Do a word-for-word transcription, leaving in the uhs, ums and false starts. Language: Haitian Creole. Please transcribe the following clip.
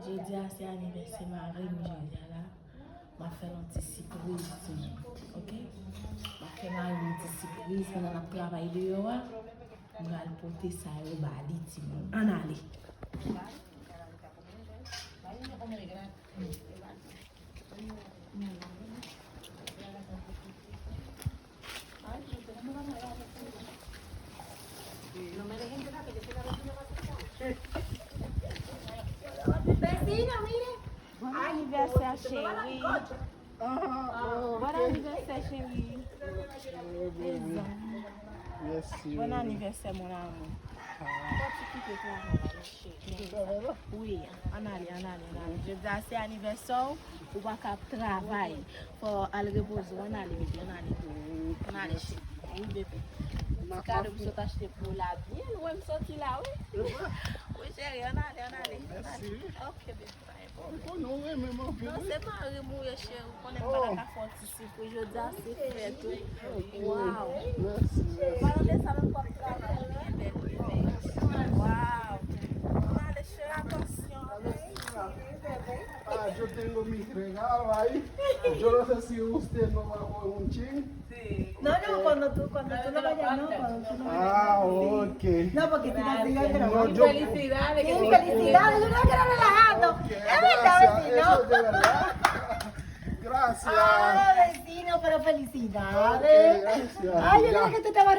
Jodi a se anivèsè mari m, jodi a la, m ap fè l yon ti sipriz, timoun, oke? M ap fè mari m yon ti sipriz pandan l ap travay deyò a. M pral pote sa yo ba li, timoun. Ann ale. Bon anivèsè, cheri. Bon anivèsè, cheri. Mezanmi. Bon anivèsè, mon amour. Fò ti kite travay la, cheri. Wi, ann ale, ann ale, ann ale. Jodi a se anivèsè w, ou pa ka ap travay. Fò al repoze w, ann ale, bebe, ann ale. Ann ale, cheri. Wi, bebe. Ti kado m sot achte pou w la, byen lwen m soti la, wi. Wi, cheri, ann ale, ann ale. Ann ale. Oke, bebe. Ou konnen w renmen m anpil, wi. Non, se mari m ou ye, cheri. Ou konnen m pa ta ka fè w ti sipriz. Jodi a se fèt ou. Waw. Mèsi, mèsi. Palan de sa menm, w ap travay byen bèl, bebe. Waw. Ann ale, cheri, atansyon. Ah, yo tengo mi regalo ahí. Yo no sé si usted no va a coger un chin. No, no, cuando tú, cuando tú lo vayas, no, cuando tú lo vayas. Ah, ok. No, porque si no, si no, no, yo, felicidades, que felicidades, yo no quiero relajando. Es verdad, vecino. Eso es de verdad. Gracias. Ah, vecino, pero felicidades. Ok, gracias. Ay, yo creo que tú te vas a